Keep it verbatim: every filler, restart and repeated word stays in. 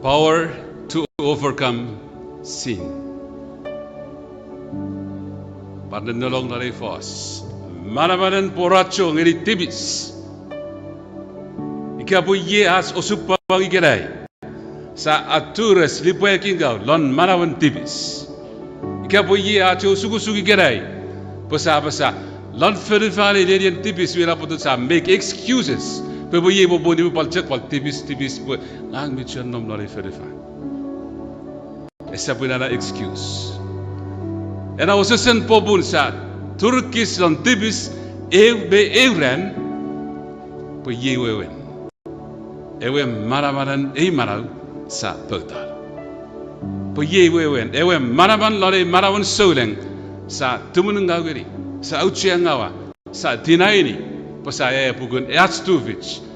Power to overcome sin. Pwan nonnolong non ei fos. Manamanen pworacho ngeni tipis. Ika pwe iei ach osupwang ikenai, sia atures lipwakingau lon manauen tipis. Ika pwe iei ach osukosuk ikenai, pwe sia apasa, lon fonufan ei nenien tipis mi ena pwotun sia make excuses pwe, pwe iei popun ipwe pwal chok pwal tipis, tipis pwe ngang mi chuen nom non ei fonufan. Esap ina ena excuse. Ena wesewesen popun sia turukis lon tipis eu me eu ran, pwe iei wewen ewe manamanen ei manau sia pouta. Pwe iei wewen ewe manaman lon ei manauen souleng sia tumunungau ngeni, sia aucheangaua, sia tinaini, pwe sia aea pukun ach tufich.